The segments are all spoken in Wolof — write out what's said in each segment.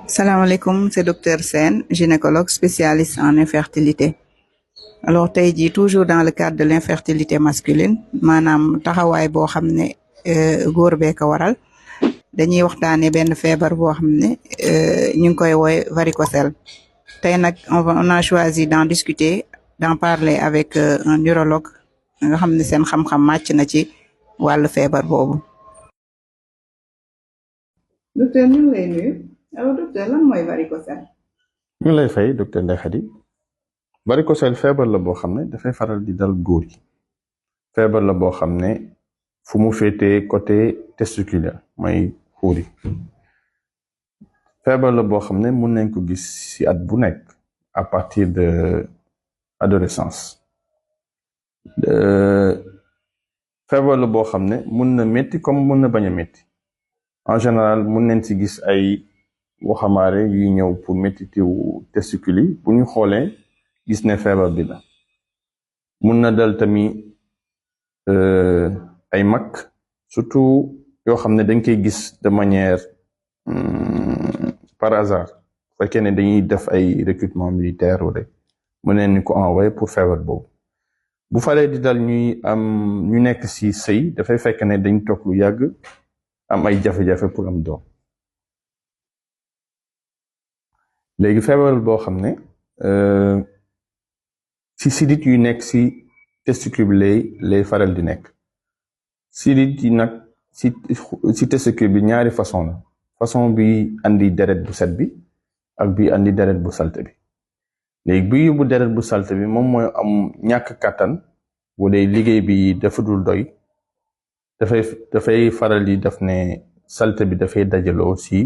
Salam alaikum, c'est Dr Sen, gynécologue spécialiste en infertilité. Alors tey jii toujours dans le cadre de l'infertilité masculine maanaam taxawaay boo xam ne góor bee ko waral dañuy waxtaanee benn feebar boo xam ne ñu ngi koy woowe varicocèle. Tey nag on a choisi d'en discuter, d'en parler avec un urologue nga xam ne seen xam-xam màcc na ci wàllu feebar boobu. Docteur ñu ngi lay nuyu. Alors docteur lan mooy varicocèle? ñu lay fay docteur Ndeye Khady. varicocèle feebar la boo xam ne dafay faral di dal góor yi. feebar la boo xam ne fu mu féetee côté testiculaire mooy xuur yi. feebar la boo xam ne mun nañ ko gis ci at bu nekk à partir de adolescence. feebar la boo xam ne mun na métti comme mun na bañ a métti. en général mun nañ ci gis ay waxamaare yuy ñëw pour méttitiwu testicule yi bu ñu xoolee gis ne feebar bi la. mun na dal tamit ay mag surtout yoo xam ne dañ koy gis de manière par hasard fekkee ne dañuy def ay recrutement militaire wala mu neen ni ko envoyé pour feebar boobu. bu falee di dal ñu nekk ci sëy dafay fekk ne dañ toog lu yàgg am ay jafe-jafe pour am doom. léegi feebar boo xam ne ci sidit yu nekk ci testicule bi lay faral di nekk. sidit yi nag ci testicule bi ñaari façon la. façon bi andi deret bu set bi ak bi andi deret bu salte bi. léegi bi yóbbu deret bu salte bi moom mooy am ñàkk kàttan wala liggéey bi dafa dul doy dafay faral di def ne salte bi dafay dajaloo ci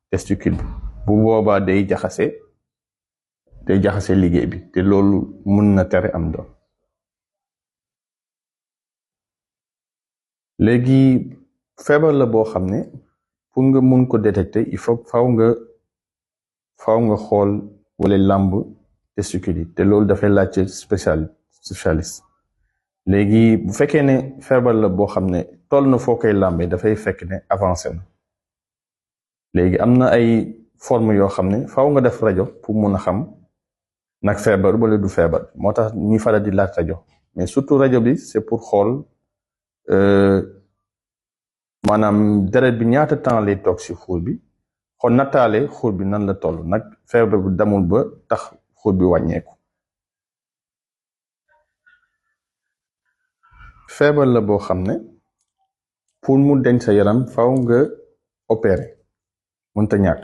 testicule bi. bu boobaa day jaxase liggéey bi te loolu mun na tere am doom. léegi feebar la boo xam ne pour nga mun ko détecter il faut faaw nga xool wala làmb testicule yi te loolu dafay laajte spécialiste. léegi bu fekkee ne feebar la boo xam ne toll na foo koy làmbee dafay fekk ne avancé na. léegi am na ay forme yoo xam ne faaw nga def rajo pour mun a xam nag feebar wala du feebar moo tax ñuy faral di laaj rajo mais surtout rajo bi c'est pour xool maanaam deret bi ñaata temps lay toog ci xuur bi xool nattaale xuur bi nan la toll nag feebar bi damul ba tax xuur bi wàññeeku. feebar la boo xam ne pour mu deñ sa yaram faaw nga opérer mënta ñàkk.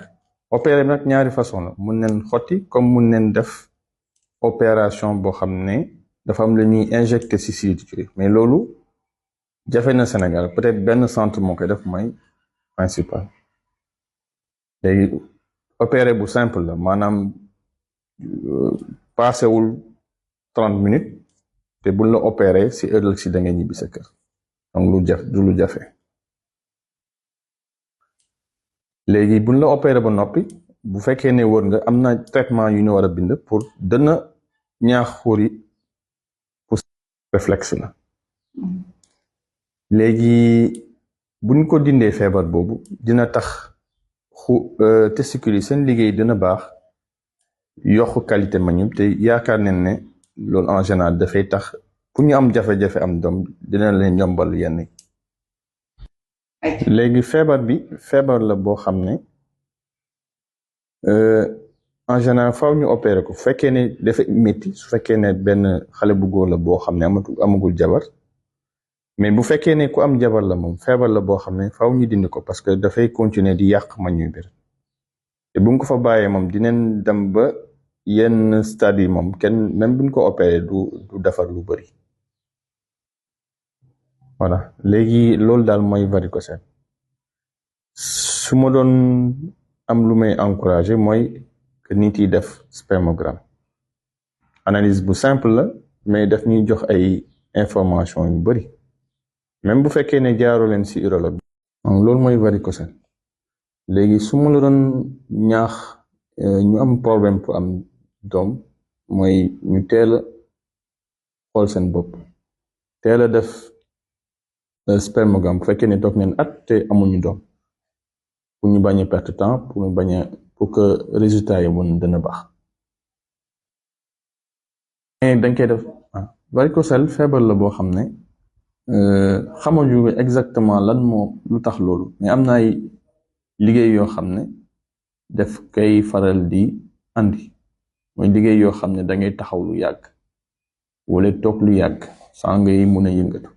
opérer nag ñaari façon la mun neen xotti comme mun neen def opération boo xam ne dafa am la ñuy injecté ci sidit yi mais loolu jafe na Sénégal peut-être benn centre moo koy def mooy principal. léegi opérer bu simple la maanaam paasewul 30 minutes te buñ la opérer ci ëllëg ci da nga ñibbi sa kër donc du lu jafe. léegi buñ la opéré ba noppi bu fekkee ne wër nga am na traitement yu ñu war a bind pour dana ñaax xuur yi pour réflexe la. léegi buñ ko dindee feebar boobu dina tax testicule yi seen liggéey dina baax yokk qualité mañum te yaakaar nañ ne loolu en général dafay tax pour ñu am jafe-jafe am doom dina leen yombal yenn. léegi feebar la boo xam ne en général faaw ñu opérer ko fekkee ne dafa métti su fekkee ne benn xale bu góor la boo xam ne amagul jabar mais bu fekkee ne ku am jabar la moom feebar la boo xam ne faaw ñu dindi ko parce que dafay continuer di yàq mañu bir te bu ko fa bàyyee moom dinañ dem ba yenn stade yi moom kenn même buñ ko opérer du defar lu bari. voilà léegi loolu daal mooy varicocèle. su ma doon am lu may encourager mooy que nit yi def spermogramme. analyse bu simple la mais daf ñuy jox ay information yu bari même bu fekkee ne jaaroo leen ci urologue. loolu mooy varicocèle. léegi su ma la doon ñaax ñu am problème pour am doom mooy ñu teel a xool seen bopp teel a def spermogramme bu fekkee ne toog neen at te amuñu doom pour ñu bañ a perte temps pour ñu bañ a pour que résultat yi mun dana baax. dañ koy def varicocèle feebar la boo xam ne xamuñu exactement lan moo lu tax loolu, mais am na ay liggéey yoo xam ne def kay faral di andi, mooy liggéey yoo xam ne da ngay taxaw lu yàgg wala toog lu yàgg saa ngay mun a yëngatu.